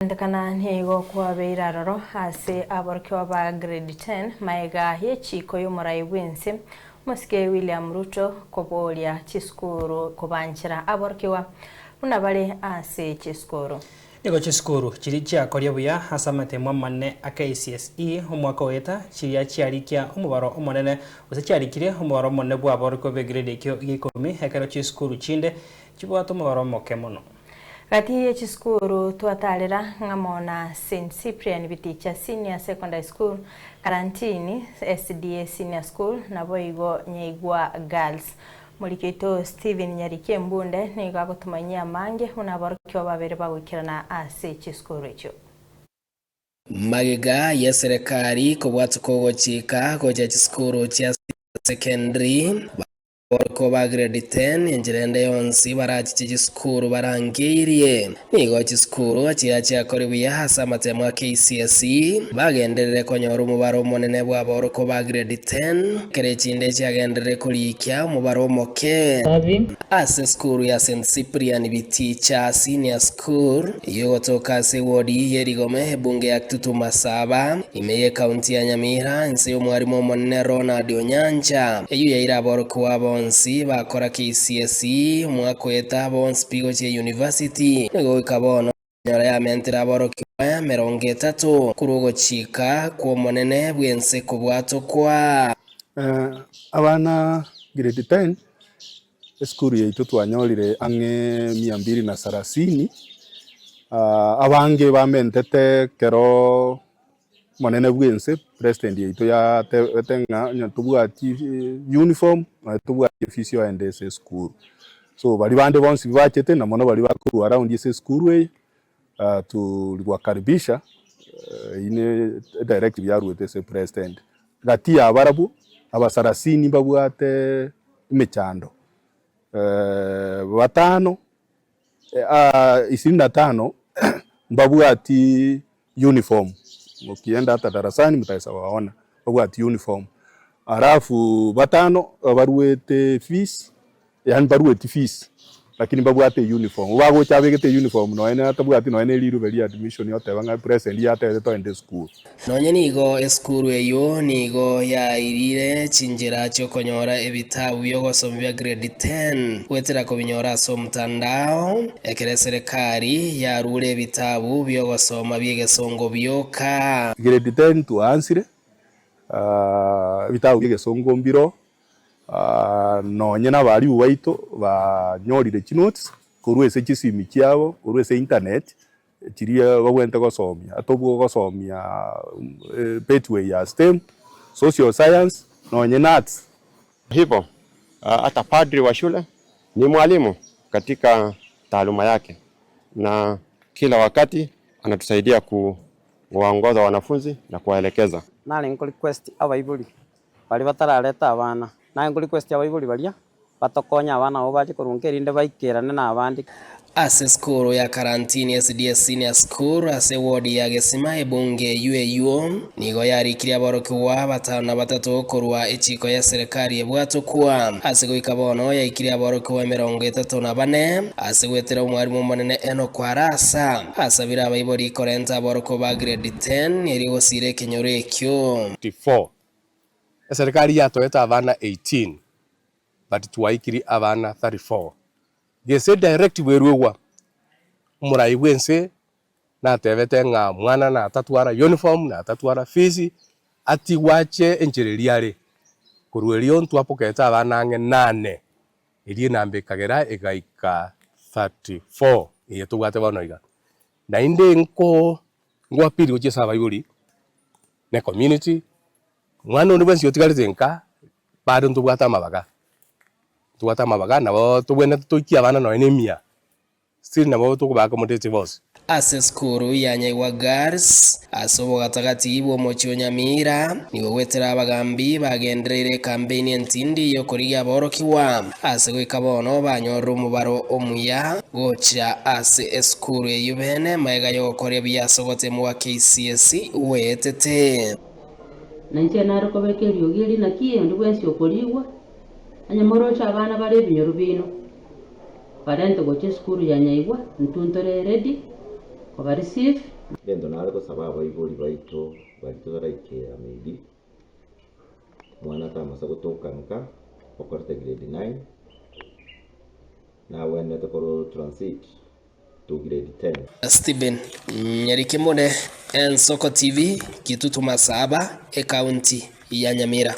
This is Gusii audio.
Okogentekana nigo kwabeire aroro ase aborokigwa ba Grade 10 magega y'echiiko y'omorai bw'ense omosike William Ruto koboria chisukuru kobanchera aborokigwa buna bare ase chisukuru. Nigo chisukuru chiria chiakoria buya ase amatemo amanene a KCSE omwaka oeta chiria chiarikia omobaro omonene gose chiarikirie omobaro omonene bw'aborokigwa b'egrade ekio gia ikomi ekero chisukuru chinde chibwate omobaro omoke mono. Gati ye chisukuru twatarera ng'amo na Saint Cyprian Biticha Senior Secondary School, Karantini SDA Senior School naboigo Nyaigwa Girls. Moriki oito Stephen Nyariki Embunde nigo agotomanyia amange buna aborokigwa babere bagoikerana ase chisukuru echio. Magega y'eserekari kobwatuka ogochika gocha chisukuru chia secondary, Aborokigwa ba grade 10 enchera ende yonsi barachiche chisukuru barangeirie. Nigo chisukuru chiria chiakori buya ase amatemo a KCSE bagenderere konyora omobaro omonene bw'aborokigwa ba grade 10, ekero echinde chiagenderere korikia omobaro omoke. Ase esukuru ya St Cyprian Biticha Senior School, eyio egotoka ase ewodi ye Rigome, ebunge ya Kitutu Masaba, ime y'Ekaunti ya Nyamira, inse y'omwarimu omonene Ronald Onyancha, eyio yaire aborokigwa bonsi bakora KCSE omwaka oeta bonsi pi gochia eyunivasiti, nigo goika bono enyora yamentire aborokigwa 30 korwa ogochika kw'Omonene bw'ense kobwatokwa. Abana grade 10 Esukuru yaito twanyorire ang'e mia mbili na sarasini, abange bamentete ekero omonene bw'ense president yaito yatebete ng'a onye tobwati uniform nonye tobwati efees yoende ase esukuru. So baria bande bonsi bachete na mono baria bakorwa around ase esukuru eye, tuliwakaribisha eyio ne edirective yaruete ase president. Gati ya barabwo abasarasini mbabwate emechando batano ishirini na tano mbabwati uniform, ukienda hata darasani mtaweza waona mbabwati uniform, alafu batano baruete fees Yaani mbarueti fees lakini mbabwate euniform. Bagocha abegete euniform nonya ne atabwati nonya ne riruba ria admission oteba ng'a president yatebete toende esukuru. Nonye nigo esukuru eyio nigo yairire chinchera chi'okonyora ebitabu bi'ogosoma bia grade 10 goetera kobinyora ase omotandao, ekero eserekari yarure ebitabu bi'ogosoma bi'egesongo bioka. Grade 10 twaansire, ebitabu bi'egesongo mbiroo, Nonye nabaribu baito banyorire chinotes korwa ase chisimi chiabo, korwa ase internet chiria babwenerete gosomia. Atobwo gosomia pathway ya STEM, social science nonye na arts. Hivo hata padri wa shule ni mwalimu katika taaluma yake na kila wakati anatusaidia kuwaongoza wanafunzi na kuwaelekeza. Nare nko request abaibori baria batarareta abana, naye nko request abaibori baria batokonye abana abwo bache korwa nka erinde baikerane na abande. Ase esukuru ya Karantini SDA Senior School ase eward ya Gesima ebunge eyio eyio nigo yarikirie aborokigwa batano na batato korwa echiko y'eserekari ebwatokwa ase goika bono yaikirie aborokigwa 34 ase goetera omwarimu omonene Enock Arasa asabire abaibori korenta aborokigwa ba grade 10 erio gosiira ekenyoro ekio. 34 Eserikari yatoete abana 18 but twaikiri abana 34. Gese directive erwegwa omorai bwense natebete ng'a mwana natatwara uniform natatwara fees atigwe ache enchera eria are. Korwa erio ntwapokete abana ang'e nane erio enamba ekagera egaika 34 eye tobwate bono iga. Naende nko ngoappeal gochia ase abaibori ne community, mwana onde bwensi otigarete nka, bado ntobwate amabaga, ntobwate amabaga nabo tobwenerete toikie abana nonye na emia, still nabo tokoba accommodate bonsi. Ase esukuru ya Nyaigwa Girls, ase obogatagati bw'omochie o Nyamira, nigo goetera abagambi bagendereire ekampeini entindi y'okorigia aborokigwa, ase goika bono banyorire omobaro omuya gochia ase esukuru eyio bene magega y'ogokoria buya ase ogoteemwa gwa KCSE goetete. Na inche nare kobeka eriogi eri naki onde bwensi okorigwa, onye moroche abana bare ebinyoro biino, barente gochia esukuru ya Nyaigwa, intwe ntore ready. Koba receive. Egento nare gosaba abaibori baito baria totaraikera maybe, omwana tamasa gotoka nka, okorete grade 9, nagwenerete koro transit to grade 10. Stephen Nyarikemone, Ensoko TV, Kitutu Masaba, Ekaunti ya Nyamira.